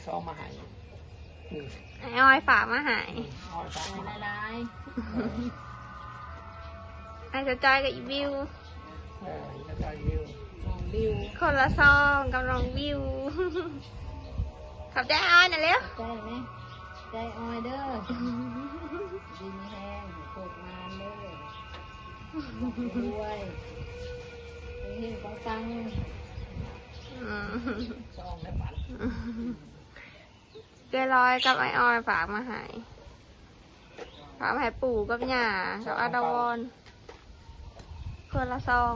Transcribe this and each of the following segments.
ຊອງມາໃຫ້ ອືມ ອ້າຍອ້ອຍຝາກມາໃຫ້ ອ້ອຍຝາກມາໃຫ້ ຫຼາຍໆ ອ້າຍສະຈອຍກັບອີວິວ ເອີ ສະຈອຍ ວິວ ນ້ອງວິວ ຄົນລະຊອງກັບນ້ອງວິວ ຂອບໃຈອ້າຍອ້ອຍນະເລັວ ຂອບໃຈແມ່ ຂອບໃຈອ້ອຍເດີ ດີມີແຮງ ໂຊກມານເດີ ລວຍ ເຮງໆ ປັງໆ ອືມ ຊອງແລ້ວບັດ ເອື້ອຍລອຍກັບອ້າຍອ້ອຍຝາກມາໃຫ້ ຝາກມາໃຫ້ປູ່ກັບຍ່າກັບອາດາວອນ ຄົນລະຊອງ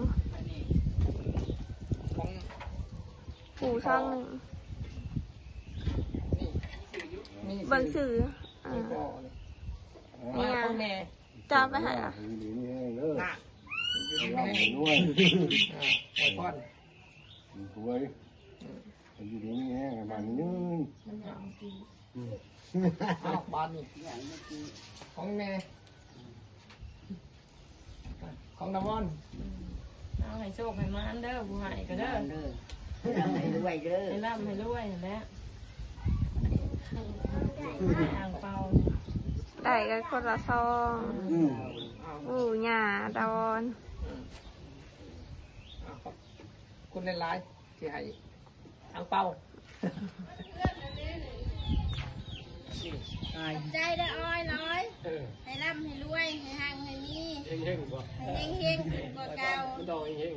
ຂອງ ປູ່ຊອງໜຶ່ງ ນີ້ ເບິ່ງຊື່ ອ່າ ນີ້ ນີ້ ຂອງແມ່ ເຈົ້າໄປໃຫ້ລະ ຢູ່ດີມີແຮງເດີ ນະ ຢູ່ດີມີແຮງ ອ່າ ອວຍພອນ ສວຍ ອືມ ຢູ່ດີມີແຮງໃຫ້ໝັ້ນຍືນ ມັນຫຍັງ ອືມ ເອົາບາດນີ້ ຂອງແມ່ ຂອງນ້ຳມອນ ເອົາໃຫ້ໂຊກໃຫ້ໝານເດີ ຜູ້ໃຫ້ກໍເດີ ໃຫ້ລ່ຳໃຫ້ລວຍເດີ ໃຫ້ລ່ຳໃຫ້ລວຍຫັ້ນແຫຼະ ອ່າງເປົ່າ ໄດ້ກັນຄົນລະຊອງ ອືມ ໂອ້ ຍ່າດາວອນ ອືມ ຂອບຄຸນຫຼາຍໆ ທີ່ໃຫ້ອັງເປົາ ຂອບໃຈເດີອ້ອຍລອຍ ເອີ ໃຫ້ລ່ຳໃຫ້ລວຍ ໃຫ້ຮັ່ງໃຫ້ມີ ເຮັງໆ ບໍ່ ໃຫ້ເຮັງໆ ຂຶ້ນກວ່າເກົ່າ ມັນຕ້ອງເຮັງ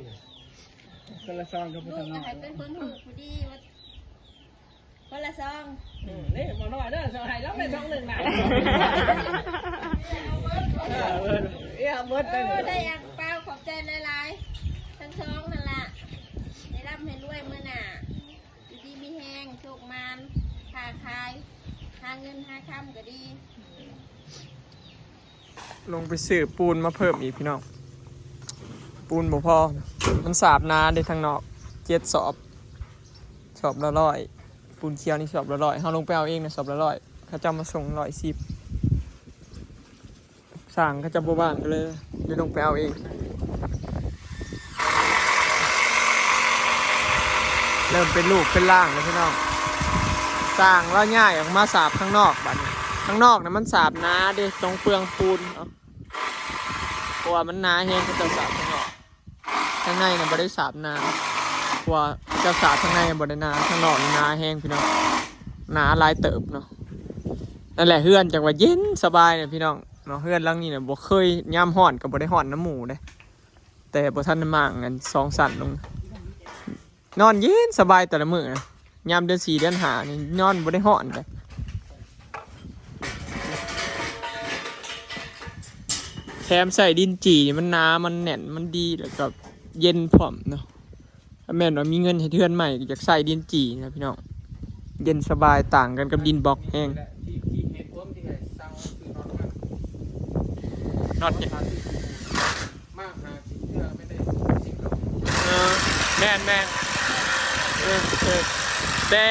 ໆ ຄົນລະຊອງກັບຜູ້ທຳນອງ ໃຫ້ເປັນຄົນຮູ້ຜູ້ດີ ຄົນລະຊອງ ອືມ ນີ້ບໍ່ນ້ອຍເດີ ຊອງໃຫ້ລາວໄປຊອງໜຶ່ງນະ ເອີ ເບິດ ເອີ ເບິດ ເອີ ໄດ້ອັງເປົາ ຂອບໃຈຫຼາຍໆ ທັງສອງນັ້ນລະ ໃຫ້ລ່ຳໃຫ້ລວຍມື້ໜ້າ ຢູ່ດີມີແຮງ ໂຊກໝານ ຄ້າຂາຍ ຫາເງິນຫາຄຳກໍດີ. ລົງໄປຊື້ປູນມາເພີ່ມອີກພີ່ນ້ອງ ປູນບໍ່ພໍ ມັນສາບໜາເດ້ທາງນອກ ເຈັດສອບ ສອບລະຮ້ອຍ ປູນຂຽວນີ້ສອບລະຮ້ອຍ ເຮົາລົງໄປເອົາເອງນະ ສອບລະຮ້ອຍ ເຂົາເຈົ້າມາສົ່ງຮ້ອຍສິບ ຊ່າງເຂົາເຈົ້າບໍ່ວ່າງ ກໍເລີຍໄດ້ລົງໄປເອົາເອງ ເລີ່ມເປັນລູກເປັນລ່າງແລ້ວພີ່ນ້ອງ ຊ່າງລາວຍ້າຍອອກມາສາບຂ້າງນອກ ບາດນີ້ຂ້າງນອກນະມັນສາບໜາເດ້ ຕ້ອງເປືອງປູນເນາະ ເພາະວ່າມັນໜາແຮງ ເຂົາເຈົ້າສາບຂ້າງນອກ ທາງໃນນະບໍ່ໄດ້ສາບໜາ ເພາະວ່າເຂົາເຈົ້າສາບທາງໃນບໍ່ໄດ້ໜາ ທາງນອກນີ້ໜາແຮງພີ່ນ້ອງ ໜາຫຼາຍເຕີບເນາະ ນັ້ນແຫຼະ ເຮືອນຈັ່ງວ່າເຢັນສະບາຍນະພີ່ນ້ອງເນາະ ເຮືອນຫຼັງນີ້ນະບໍ່ເຄີຍ ຍາມຮ້ອນກໍບໍ່ໄດ້ຮ້ອນນຳໝູ່ເດ້ ແຕ່ບໍ່ທັນໄດ້ມ້າງອັນສອງຊັ້ນລົງ ນອນເຢັນສະບາຍແຕ່ລະມື້ນະ ຍາມເດືອນສີ່ເດືອນຫ້ານີ້ນອນບໍ່ໄດ້ຮ້ອນເດ້ ແຖມໃສ່ດິນຈີ່ນີ້ມັນໜາ ມັນແໜ້ນ ມັນດີ ແລ້ວກໍເຢັນພ້ອມເນາະ ຖ້າແມ່ນວ່າມີເງິນເຮັດເຮືອນໃໝ່ກໍຢາກໃສ່ດິນຈີ່ນະພີ່ນ້ອງ ເຢັນສະບາຍ ຕ່າງກັນກັບດິນບລັອກແຮງ ນອດນີ້ ມາຫາສິບເທື່ອແມ່ນໄດ້ສິບດອກ ເອີ ແມ່ນໆ ເອີ ເອີ ແຕ່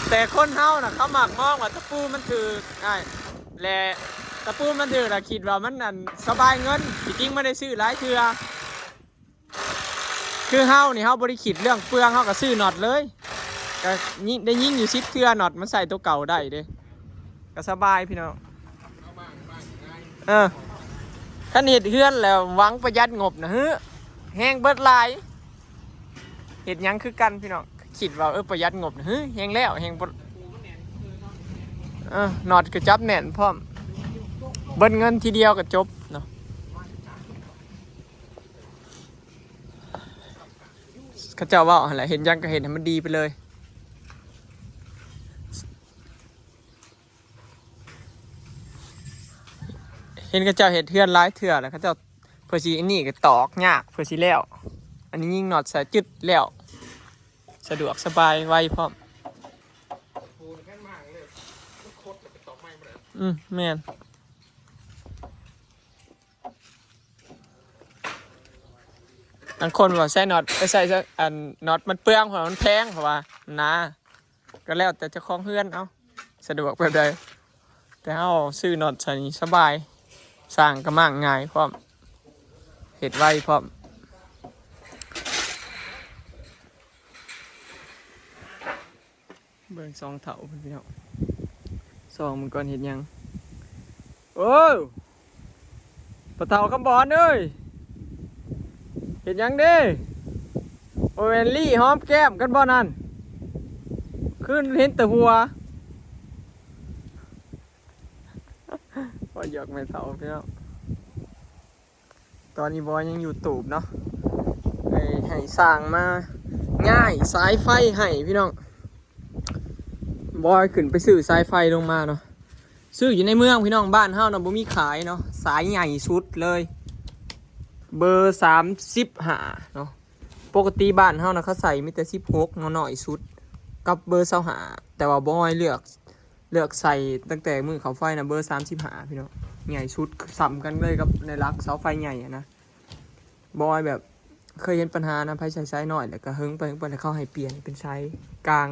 ແຕ່ຄົນເຮົານະ ເຂົາມັກມອງວ່າຕະປູມັນຖືກ ອ້າຍ ແລະ ຕະປູມັນຖືກລະຄິດວ່າມັນ ອັນ ສະບາຍເງິນ ທີ່ຈິງມັນໄດ້ຊື້ຫຼາຍເທື່ອ ຄືເຮົານີ້ ເຮົາບໍ່ໄດ້ຄິດເລື່ອງເປືອງ ເຮົາກໍຊື້ນອດເລີຍ ກໍຍິງ ໄດ້ຍິງຢູ່ສິບເທື່ອ ນອດມັນໃສ່ໂຕເກົ່າໄດ້ເດ້ ກໍສະບາຍພີ່ນ້ອງ ເອີ ຄັນເຮັດເຮືອນແລ້ວຫວັງປະຢັດງົບນະ ຫື ແຮງເບິດຫຼາຍ ເຮັດຫຍັງຄືກັນພີ່ນ້ອງ ຄິດວ່າ ເອີ ປະຢັດງົບນະ ຫື ແຮງແລ້ວ ແຮງບໍ່ ເອີ ນອດກໍຈັບແໜ້ນພ້ອມ ເບິດເງິນທີດຽວກໍຈົບເນາະ. ເຂົາເຈົ້າເວົ້າຫັ້ນແຫຼະ ເຮັດຫຍັງກໍເຮັດໃຫ້ມັນດີໄປເລີຍ. ເຫັນເຂົາເຈົ້າເຮັດເຮືອນຫຼາຍເທື່ອແລ້ວ ເຂົາເຈົ້າ ເພື່ອຊິອັນນີ້ກໍຕອກຍາກ ເພື່ອຊິແລ້ວ ອັນນີ້ຍິງນັອດໃສ່ຈຶດແລ້ວ ສະດວກສະບາຍໄວພ້ອມ. ອືມ ແມ່ນ. ບາງຄົນວ່າໃສ່ນັອດ ເອີ ໃສ່ ໃສ່ອັນນັອດມັນເປືອງ ເພາະວ່າມັນແພງ ເພາະວ່າໜາ ກໍແລ້ວແຕ່ເຈົ້າຂອງເຮືອນເອົາ ສະດວກແບບໃດ ແຕ່ເຮົາຊື້ນັອດໃສ່ນີ້ສະບາຍ ສ້າງກໍມ້າງງ່າຍພ້ອມ ເຮັດໄວພ້ອມ. ເບິ່ງສອງເຖົ້າເພິ່ນພີ່ນ້ອງ ສ່ອງເບິ່ງກ່ອນເຮັດຫຍັງ. ໂອ້ ພໍ່ເຖົ້າຄຳບອນເອີຍ ເຮັດຫຍັງເດ້? ບໍ່ແມ່ນລີ້ຫອມແກ້ມກັນບໍ່ນັ້ນ? ຄືເຫັນແຕ່ຫົວ. ເວົ້າຢອກແມ່ເຖົ້າພີ່ນ້ອງ. ຕອນນີ້ບອຍຍັງຢູ່ຕູບເນາະ ໃຫ້ ໃຫ້ຊ່າງມາຍ້າຍສາຍໄຟໃຫ້ພີ່ນ້ອງ. ບອຍຂຶ້ນໄປຊື້ສາຍໄຟລົງມາເນາະ ຊື້ຢູ່ໃນເມືອງພີ່ນ້ອງ. ບ້ານເຮົານະບໍ່ມີຂາຍເນາະ ສາຍໃຫຍ່ສຸດເລີຍ ເບີສາມສິບຫ້າເນາະ. ປົກກະຕິບ້ານເຮົານະເຂົາໃສ່ມີແຕ່ສິບຫົກເນາະ ນ້ອຍສຸດ ກັບເບີຊາວຫ້າ ແຕ່ວ່າບອຍເລືອກ ເລືອກໃສ່ຕັ້ງແຕ່ມື້ເຂົ້າໄຟນະ ເບີສາມສິບຫ້າພີ່ນ້ອງ ໃຫຍ່ສຸດ ສ່ຳກັນເລີຍກັບໃນຫຼັກເສົາໄຟໃຫຍ່ຫັ້ນນະ. ບອຍແບບເຄີຍເຫັນບັນຫານະ ໃຜໃສ່ສາຍນ້ອຍ ແລ້ວກະເຫິງໄປເຫິງໄປ ແລ້ວເຂົາໃຫ້ປ່ຽນເປັນສາຍກາງ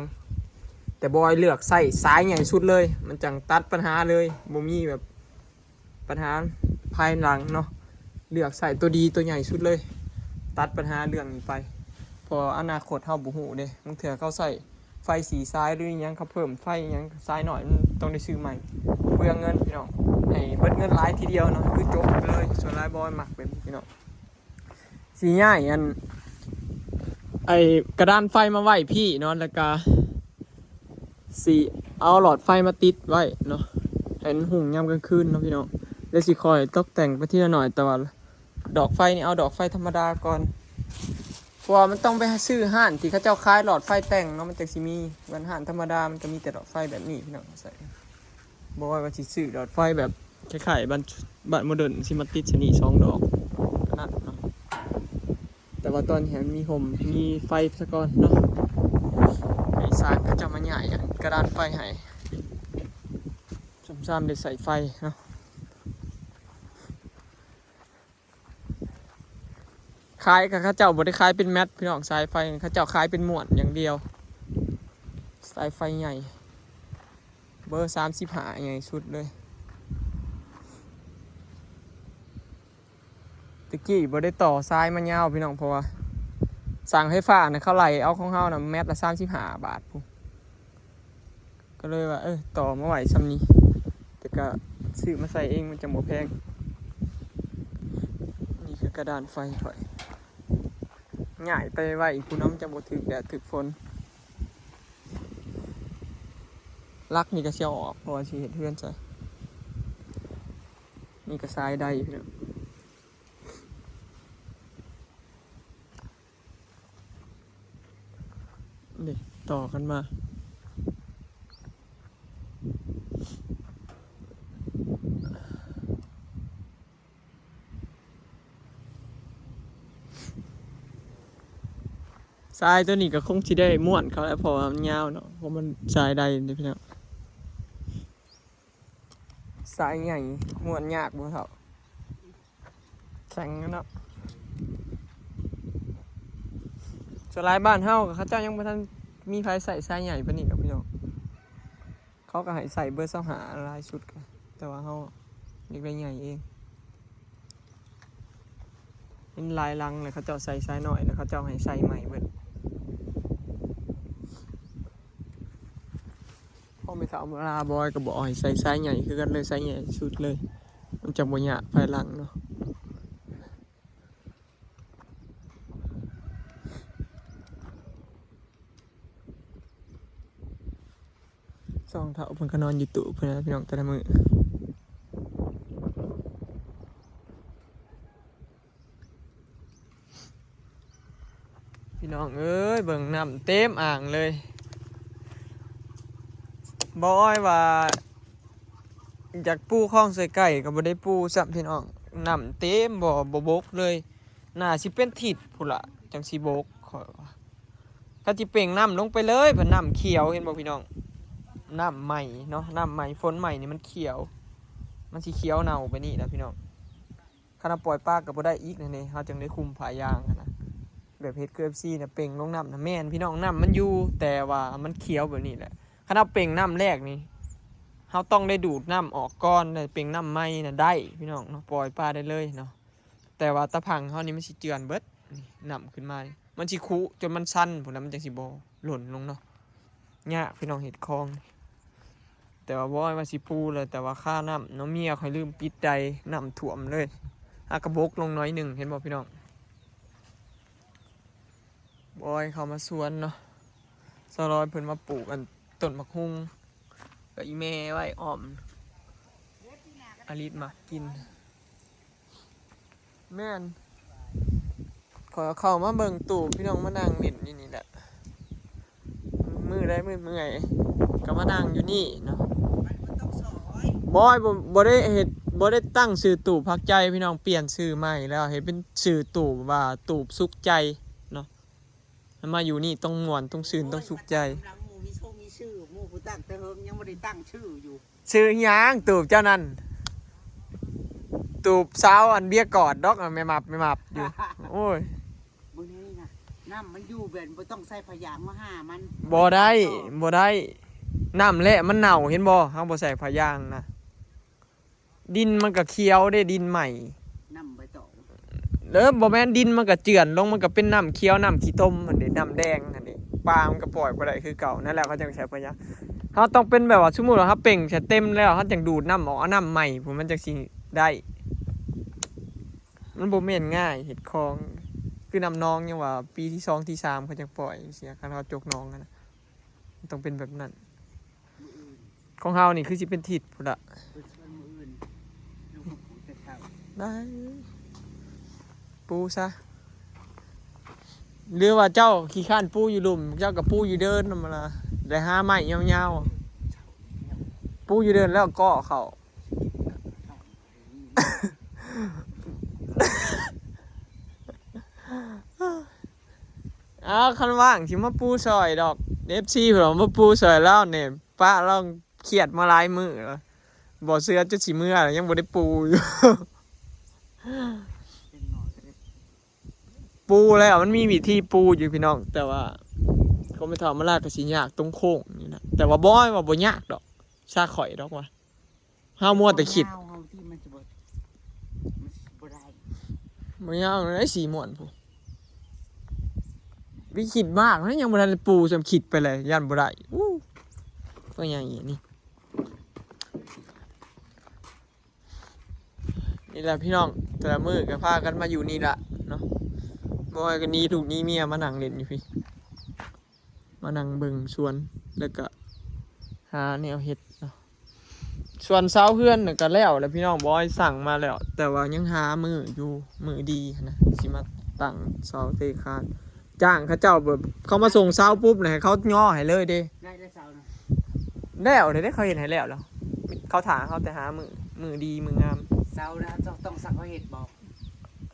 ແຕ່ບອຍເລືອກໃຊ້ສາຍໃຫຍ່ສຸດເລີຍ ມັນຈັ່ງຕັດບັນຫາເລີຍ ບໍ່ມີແບບ ບັນຫາພາຍຫຼັງເນາະ ເລືອກໃຊ້ຕົວດີຕົວໃຫຍ່ສຸດເລີຍ ຕັດບັນຫາເລື່ອງນີ້ໄປ. ເພາະອະນາຄົດເຮົາບໍ່ຮູ້ເດ້ ບາງເທື່ອເຂົາໃຊ້ໄຟສີ່ສາຍ ຫຼືອີ່ຫຍັງ ເຂົາເພີ່ມໄຟອີ່ຫຍັງ ສາຍນ້ອຍມັນຕ້ອງໄດ້ຊື້ໃໝ່ ເປືອງເງິນພີ່ນ້ອງ. ໃຫ້ເບິດເງິນຫຼາຍທີດຽວເນາະ ຄືຈົບໄປເລີຍ. ສ່ວນຫຼາຍບອຍມັກແບບນີ້ພີ່ນ້ອງ. ຊິຍ້າຍອັນ ໄອ້ກະດານໄຟມາໄວ້ພີ້ເນາະ ແລ້ວກະຊິເອົາຫຼອດໄຟມາຕິດໄວ້ເນາະ ໃຫ້ມັນຮຸ່ງຍາມກາງຄືນເນາະພີ່ນ້ອງ. ແລ້ວຊິຄ່ອຍຕົກແຕ່ງໄປທີລະໜ້ອຍ ແຕ່ວ່າດອກໄຟນີ້ເອົາດອກໄຟທຳມະດາກ່ອນ ເພາະວ່າມັນຕ້ອງໄປຊື້ຮ້ານທີ່ເຂົາເຈົ້າຂາຍຫຼອດໄຟແຕ່ງເນາະ ມັນຈັ່ງຊິມີ. ແມ່ນຮ້ານທຳມະດາມັນກະມີແຕ່ຫຼອດໄຟແບບນີ້ພີ່ນ້ອງ ໃສ່ ບໍ່ວ່າຊິຊື້ຫຼອດໄຟແບບຄ້າຍໆບ້ານ ບ້ານໂມເດີນ ຊິມາຕິດຊະນີ້ສອງດອກ ອັນນັ້ນເນາະ. ແຕ່ວ່າຕອນນີ້ໃຫ້ມັນມີຮົ່ມມີໄຟຊະກ່ອນເນາະ ໃຫ້ຊ່າງເຂົາເຈົ້າມາຍ້າຍອັນກະດານໄຟໃຫ້ ຊ່ຳໆໄດ້ໃຊ້ໄຟເນາະ. ຂາຍກໍເຂົາເຈົ້າບໍ່ໄດ້ຂາຍເປັນແມັດພີ່ນ້ອງ ສາຍໄຟ ເຂົາເຈົ້າຂາຍເປັນມ້ວນຢ່າງດຽວ. ສາຍໄຟໃຫຍ່ ເບີສາມສິບຫ້າໃຫຍ່ສຸດເລີຍ. ແຕ່ກີ້ບໍ່ໄດ້ຕໍ່ສາຍມາຍາວພີ່ນ້ອງ ເພາະວ່າຊ່າງໄຟຟ້ານະ ເຂົາໄລ່ເອົາຂອງເຮົານະ ແມັດລະສາມສິບຫ້າບາດພຸ້ນ. ກໍເລີຍວ່າ ເອີ ຕໍ່ມາໄວ້ຊ່ຳນີ້ ແຕ່ກະຊື້ມາໃສ່ເອງມັນຈັ່ງບໍ່ແພງ. ນີ້ຄືກະດານໄຟຂ້ອຍ ຍ້າຍໄປໄວ້ອີກພຸ້ນເນາະ ມັນຈັ່ງບໍ່ຖືກແດດຖືກຝົນ. ຫຼັກນີ້ກະຊິເອົາອອກ ເພາະວ່າຊິເຮັດເຮືອນໃສ່. ນີ້ກະສາຍໄດ້ພີ່ນ້ອງ. ນີ້ຕໍ່ກັນມາ ສາຍໂຕນີ້ກໍຄົງຊິໄດ້ມ້ວນເຂົາແຫຼະ ເພາະວ່າມັນຍາວເນາະ ເພາະມັນສາຍໄດ້ເດ້ພີ່ນ້ອງ. ສາຍໃຫຍ່ມ້ວນຍາກບໍ່ເຖົ້າ? ແຂງເນາະ. ສ່ວນຫຼາຍບ້ານເຮົາ ເຂົາເຈົ້າຍັງບໍ່ທັນມີໃຜໃຊ້ສາຍໃຫຍ່ປານນີ້ດອກພີ່ນ້ອງ. ເຂົາກໍໃຫ້ໃຊ້ເບີຊາວຫ້າຫຼາຍສຸດ ແຕ່ວ່າເຮົາຢາກໄດ້ໃຫຍ່ເອງ. ເຫັນຫຼາຍຫຼັງແລ້ວ ເຂົາເຈົ້າໃສ່ສາຍນ້ອຍ ແລ້ວເຂົາເຈົ້າໃຫ້ໃສ່ໃໝ່ເບິດ. ພໍ່ແມ່ເຖົ້າມາລາບອຍກໍບອກໃຫ້ໃສ່ສາຍໃຫຍ່ຄືກັນເລີຍ ສາຍໃຫຍ່ສຸດເລີຍ ມັນຈັ່ງບໍ່ຍາກພາຍຫຼັງເນາະ. ສອງເຖົ້າເພິ່ນກໍນອນຢູ່ຕູ້ເພິ່ນນະພີ່ນ້ອງ ແຕ່ລະມື້. ພີ່ນ້ອງເອີຍ ເບິ່ງນ້ຳເຕັມອ່າງເລີຍ. ບອຍວ່າຢາກປູຄອງໃສ່ໄກ່ກໍບໍ່ໄດ້ປູຊ້ຳພີ່ນ້ອງ ນ້ຳເຕັມບໍ່ ບໍ່ບົກເລີຍ. ໜ້າຊິເປັນທິດພຸ້ນລະຈັ່ງຊິບົກ ຂ້ອຍວ່າ. ຄັນຊິເປັ່ງນ້ຳລົງໄປເລີຍ ເພິ່ນ ນ້ຳຂຽວ ເຫັນບໍ່ພີ່ນ້ອງ? ນ້ຳໃໝ່ເນາະ ນ້ຳໃໝ່ ຝົນໃໝ່ນີ້ມັນຂຽວ ມັນຊິຂຽວເນົ່າໄປນີ້ລະພີ່ນ້ອງ. ຄັນເຮົາປ່ອຍປາກໍບໍ່ໄດ້ອີກຫັ້ນເດ ເຮົາຈຶ່ງໄດ້ຄຸມຜ້າຢາງຫັ້ນນະ ແບບເຮັດຄື ເອັຟ ຊີ ນະ ເປັ່ງລົງນ້ຳນະ. ແມ່ນພີ່ນ້ອງ ນ້ຳມັນຢູ່ ແຕ່ວ່າມັນຂຽວແບບນີ້ແຫຼະ. ຄັນເຮົາເປັ່ງນ້ຳແລກນີ້ ເຮົາຕ້ອງໄດ້ດູດນ້ຳອອກກ່ອນ ແລ້ວເປັ່ງນ້ຳໃໝ່ນະ ໄດ້ພີ່ນ້ອງເນາະ ປ່ອຍປາໄດ້ເລີຍເນາະ. ແຕ່ວ່າຕາພັງເຮົານີ້ມັນຊິເຈື່ອນເບິດ ນີ້ ນ້ຳຂຶ້ນມານີ້ ມັນຊິຄຸຈົນມັນຊັນພຸ້ນນະ ມັນຈັ່ງຊິບໍ່ຫຼົ່ນລົງເນາະ. ຍາກພີ່ນ້ອງເຮັດຄອງ. ແຕ່ວ່າບອຍວ່າຊິປູແລ້ວ ແຕ່ວ່າຄານ້ຳເນາະ ເມຍຂ້ອຍລືມປິດໄດ ນ້ຳຖ້ວມເລີຍ. ຫາກະບົກລົງໜ້ອຍໜຶ່ງ ເຫັນບໍ່ພີ່ນ້ອງ? ບອຍເຂົ້າມາສວນເນາະ ສາວລອຍເພິ່ນມາປູກອັນຕົ້ນໝາກຫຸ່ງ ກໍອີແມ່ໄວ້ອ້ອມ ອາລິດມັກກິນ. ແມ່ນ ຂ້ອຍເຂົ້າມາເບິ່ງຕູບ ພີ່ນ້ອງ ມານັ່ງຫຼິ້ນຢູ່ນີ້ແຫຼະ ມື້ໃດເມື່ອຍໆ ກໍມານັ່ງຢູ່ນີ້ເນາະ. ບອຍ ບໍ່ ບໍ່ໄດ້ເຮັດ ບໍ່ໄດ້ຕັ້ງຊື່ຕູບພັກໃຈ ພີ່ນ້ອງ ປ່ຽນຊື່ໃໝ່ແລ້ວ ເຮັດເປັນຊື່ຕູບວ່າຕູບສຸກໃຈເນາະ. ມາຢູ່ນີ້ຕ້ອງມ່ວນ ຕ້ອງຊື່ນ ຕ້ອງສຸກໃຈ. ໂອ້ຍ ວ່າຕັ້ງນຳຫຼັງໝູ່ມີຊົງມີຊື່ ໝູ່ຜູ້ຕັ້ງແຕ່ເຫິງ ຍັງບໍ່ໄດ້ຕັ້ງຊື່ຢູ່. ຊື່ຫຍັງຕູບເຈົ້ານັ້ນ? ຕູບຊາວອັນເບຍກອດດອກ ແມ່ໝັບ ແມ່ໝັບຢູ່. ໂອ້ຍ ເບິ່ງນີ້ນະ ນ້ຳມັນຢູ່ແບບບໍ່ຕ້ອງໃສ່ຜ້າຢາງມາຫາມັນ. ບໍ່ໄດ້ ບໍ່ໄດ້ ນ້ຳແລະມັນເນົ່າ ເຫັນບໍ່? ເຮົາບໍ່ໃສ່ຜ້າຢາງນະ ດິນມັນກໍຂຽວເດ້ ດິນໃໝ່ ນ້ຳໃບຕອງ. ເອີ ບໍ່ແມ່ນ ດິນມັນກໍເຈື່ອນລົງ ມັນກໍເປັນນ້ຳຂຽວ ນ້ຳຂີ້ຕົມຫັ້ນເດ້ ນ້ຳແດງຫັ້ນເດ້ ປາມັນກໍປ່ອຍບໍ່ໄດ້ຄືເກົ່າ. ນັ້ນແຫຼະ ເຂົາຈັ່ງໃສ່ພະຍາ ເຮົາຕ້ອງເປັນແບບວ່າ ສົມມຸດວ່າເຮົາເປັ່ງໃສ່ເຕັມແລ້ວ ເຮົາຈັ່ງດູດນ້ຳອອກ ເອົານ້ຳໃໝ່ພຸ້ນ ມັນຈັ່ງຊິໄດ້. ມັນບໍ່ແມ່ນງ່າຍເຮັດຄອງ ຄືນ້ຳໜອງ ຍັງວ່າປີທີສອງທີສາມເຂົາຈັ່ງປ່ອຍເສຍ ຄັນເຮົາຈົກໜອງຫັ້ນນະ ມັນຕ້ອງເປັນແບບນັ້ນ. ຂອງເຮົານີ້ຄືຊິເປັນທິດພຸ້ນລະ ໄດ້ ປູຊະ ຫຼືວ່າເຈົ້າຂີ້ຄ້ານປູຢູ່ລຸ່ມ ເຈົ້າກໍປູຢູ່ເດີ່ນນຳລະ ໄດ້ຫາໄມ້ຍາວໆ ປູຢູ່ເດີ່ນແລ້ວກໍເຂົ້າ. ອ້າວ ຄັນວ່າງຊິມາປູຊ່ອຍດອກ ເອັຟຊີ ເພິ່ນວ່າມາປູຊ່ອຍລາວແດ່ ປະລາວຄຽດມາຫຼາຍມື້ແລ້ວ ບໍ່ເຊື່ອຈົນຊິເມືອແລ້ວ ຍັງບໍ່ໄດ້ປູຢູ່. ປູແລ້ວ ມັນມີວິທີປູຢູ່ພີ່ນ້ອງ ແຕ່ວ່າຄົນໄປເຖົ້າມາລາກໍຊິຍາກຕົງໂຄ້ງນີ້ນະ ແຕ່ວ່າບອຍວ່າບໍ່ຍາກດອກ ຊາຂ້ອຍດອກວ່າ ເຮົາມົວແຕ່ຄິດ ຍາວເຮົາທີ່ມັນຊິບໍ່ ມັນຊິບໍ່ໄດ້ ບໍ່ຍາວໄດ້ສີ່ມ້ວນພຸ້ນ ໄປຄິດມາກນະ ຍັງບໍ່ທັນໄດ້ປູຊ້ຳ ຄິດໄປແລ້ວຢ້ານບໍ່ໄດ້. ໂອ້ ໂຕໃຫຍ່ນີ້ ນີ້ແຫຼະພີ່ນ້ອງ ແຕ່ລະມື້ກໍພາກັນມາຢູ່ນີ້ລະເນາະ ບໍ່ໃຫ້ກໍໜີລູກໜີເມຍມານັ່ງຫຼິ້ນຢູ່ພີ້ ມານັ່ງເບິ່ງສວນ ແລ້ວກະຫາແນວເຮັດເນາະ. ສ່ວນເສົາເຮືອນນະກະແລ້ວແລ້ວພີ່ນ້ອງ ບອຍສັ່ງມາແລ້ວ ແຕ່ວ່າຍັງຫາມື້ຢູ່ ມື້ດີຫັ້ນນະ ຊິມາຕັ້ງເສົາເທຄານ ຈ້າງເຂົາເຈົ້າແບບ ເຂົາມາສົ່ງເສົາປຸບນະ ໃຫ້ເຂົາຍໍໃຫ້ເລີຍເດ້. ໄດ້ແລ້ວເສົານະ ແລ້ວເດ້ ເຂົາເຮັດໃຫ້ແລ້ວແລ້ວ ເຂົາຖ້າເຮົາແຕ່ຫາມື້ ມື້ດີມື້ງາມ. ເສົານະເຈົ້າຕ້ອງສັ່ງເຂົາເຮັດບໍ່?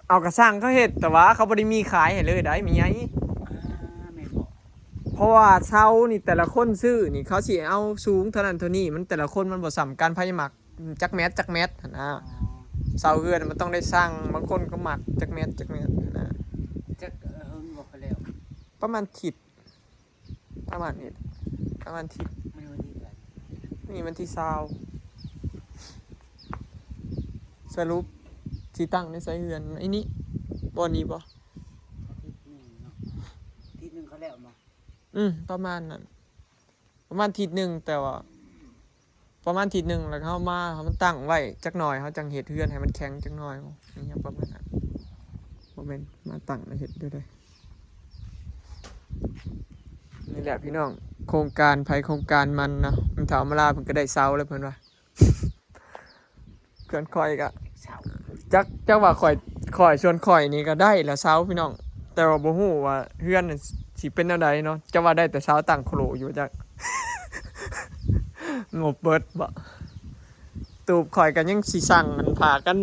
ເອົາ ກະສັ່ງເຂົາເຮັດ ແຕ່ວ່າເຂົາບໍ່ໄດ້ມີຂາຍໃຫ້ເລີຍໄດ໋ ແມ່ໃຫຍ່. ອ່າ ແມ່ນບໍ່? ເພາະວ່າເສົານີ້ແຕ່ລະຄົນຊື້ນີ້ ເຂົາຊິເອົາສູງເທົ່ານັ້ນເທົ່ານີ້ ມັນແຕ່ລະຄົນມັນບໍ່ສ່ຳກັນ ໃຜມັກຈັກແມັດຈັກແມັດຫັ້ນນະ. ອໍ ເສົາເຮືອນມັນຕ້ອງໄດ້ສັ່ງ ບາງຄົນກໍມັກຈັກແມັດຈັກແມັດຫັ້ນນະ. ຈັກ ເອີ ເຫິງບໍ່ ກະແລ້ວ ປະມານທິດ ປະມານນີ້ ປະມານທິດ ມື້ນີ້ວັນທີເທົ່າໃດ? ມື້ນີ້ວັນທີຊາວ. ສະຫຼຸບຊິຕັ້ງໃນໃສເຮືອນ? ອັນນີ້ ບ່ອນນີ້ບໍ່? ອາທິດໜຶ່ງເນາະ ອາທິດໜຶ່ງເຂົາແລ້ວບໍ່? ອືມ ປະມານນັ້ນ ປະມານທິດໜຶ່ງ ແຕ່ວ່າປະມານທິດໜຶ່ງ ແລ້ວເຮົາມາ ເຮົາມາຕັ້ງໄວ້ຈັກໜ່ອຍ ເຮົາຈັ່ງເຮັດເຮືອນໃຫ້ມັນແຂງຈັກໜ່ອຍ ອີຫຍັງປະມານນັ້ນ. ບໍ່ແມ່ນມາຕັ້ງແລ້ວເຮັດແນວໃດ. ນີ້ແຫຼະພີ່ນ້ອງ ໂຄງການໃຜໂຄງການມັນເນາະ. ແມ່ເຖົ້າມາລາເພິ່ນກໍໄດ້ເສົາແລ້ວເພິ່ນວ່າ ສ່ວນຂ້ອຍກໍ ເສົາ ຈັກ ຈັກວ່າຂ້ອຍ ຂ້ອຍ ສ່ວນຂ້ອຍນີ້ກໍໄດ້ລະເສົາພີ່ນ້ອງ ແຕ່ວ່າບໍ່ຮູ້ວ່າເຮືອນນັ້ນຊິເປັນແນວໃດເນາະ. ຈະວ່າໄດ້ແຕ່ເສົາຕັ້ງໂຄລະຢູ່ຈັກ ງົບເບິດບໍ? ຕູບຂ້ອຍກໍຍັງຊິສັ່ງອັນຜ້າກັນ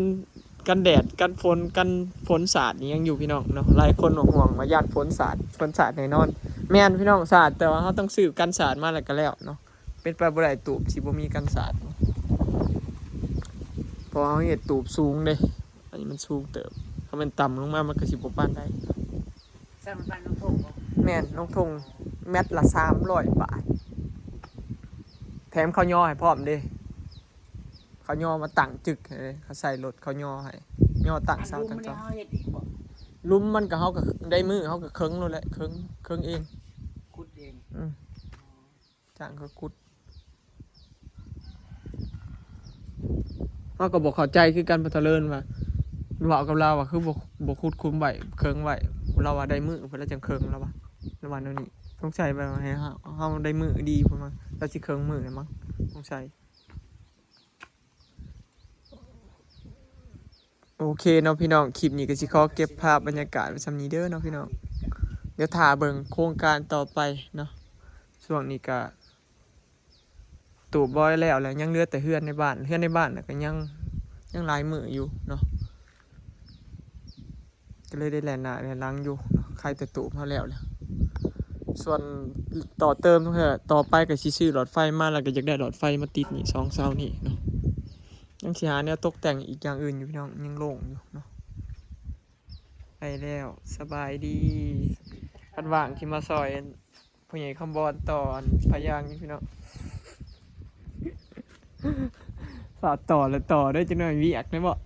ກັນແດດ ກັນຝົນ ກັນຝົນສາດນີ້ຍັງຢູ່ພີ່ນ້ອງເນາະ. ຫຼາຍຄົນເປັນຫ່ວງວ່າຢ້ານຝົນສາດ ຝົນສາດແນ່ນອນ. ແມ່ນພີ່ນ້ອງ ສາດ ແຕ່ວ່າເຮົາຕ້ອງຊື້ກັນສາດມາແລ້ວກໍແລ້ວເນາະ. ເປັນໄປບໍ່ໄດ້ຕູບຊິບໍ່ມີກັນສາດ ເພາະວ່າເຮົາເຮັດຕູບສູງເດ້ ອັນນີ້ມັນສູງເຕີບ ຖ້າແມ່ນຕ່ຳລົງມາມັນກໍຊິບໍ່ປານໃດ. ແມ່ນ ນ້ອງທົ່ງ ແມັດລະສາມຮ້ອຍບາດ ແຖມເຂົາຍໍໃຫ້ພ້ອມເດ້. ເຂົາຍໍມາຕັ້ງຈຶກໃຫ້ເດ້ ເຂົາໃສ່ລົດເຂົາຍໍໃຫ້ ຍໍຕັ້ງເສົາຕັ້ງເສົາ. ເຮົາເຮັດເອງບໍ່? ຫຼຸມມັນກໍ ເຮົາກໍໄດ້ມື້ ເຮົາກໍເຄິ່ງໂລດແຫຼະ ເຄິ່ງ ເຄິ່ງເອງ ຂຸດເອງ. ອືມ. ຊ່າງເຂົາຂຸດ. ເຮົາກໍບໍ່ເຂົ້າໃຈຄືກັນ ພໍ່ທະເລີນວ່າ ເວົ້າກັບລາວວ່າຄືບໍ່ ບໍ່ຂຸດຂຸມໄວ້ ເຄິ່ງໄວ້. ລາວວ່າໄດ້ມື້ເພິ່ນລະຈັ່ງເຄິ່ງ ລາວວ່າ ລາວວ່າແນວນີ້. ສົງໄສວ່າໃຫ້ເຮົາ ເຮົາໄດ້ມື້ດີ ເພິ່ນວ່າລາວຊິເຄິ່ງມື້ແຫຼະມັງ ສົງໄສ. ໂອເຄເນາະພີ່ນ້ອງ ຄລິບນີ້ກໍຊິຂໍເກັບພາບບັນຍາກາດໄວ້ສ່ຳນີ້ເດີເນາະພີ່ນ້ອງ. ດຽວຖ້າເບິ່ງໂຄງການຕໍ່ໄປເນາະ. ຊ່ວງນີ້ກະຕູບບໍ່ແລ້ວແຫຼະ ຍັງເຫຼືອແຕ່ເຮືອນໃນບ້ານ ເຮືອນໃນບ້ານນະກະຍັງ ຍັງຫຼາຍມື້ຢູ່ເນາະ ກໍເລີຍໄດ້ແລ່ນໜ້າແລ່ນຫຼັງຢູ່ເນາະ. ໄຄແຕ່ຕູບເຮົາແລ້ວແຫຼະ. ສ່ວນຕໍ່ເຕີມເທື່ອຕໍ່ໄປກໍຊິຊື້ຫຼອດໄຟມາ ແລ້ວກໍຢາກໄດ້ຫຼອດໄຟມາຕິດນີ້ ສອງເສົານີ້ເນາະ. ຍັງຊິຫາແນວຕົກແຕ່ງອີກຢ່າງອື່ນຢູ່ພີ່ນ້ອງ ຍັງໂລ່ງຢູ່ເນາະ. ໄປແລ້ວ ສະບາຍດີ. ຄັນວ່າງຊິມາຊ່ອຍ ພໍ່ໃຫຍ່ຄຳບອນຕໍ່ອັນພະຍາງຢູ່ພີ່ນ້ອງ. ສາດຕໍ່ແລ້ວຕໍ່ເດີ ຈັກໜ້ອຍວຽກແມ່ນບໍ່?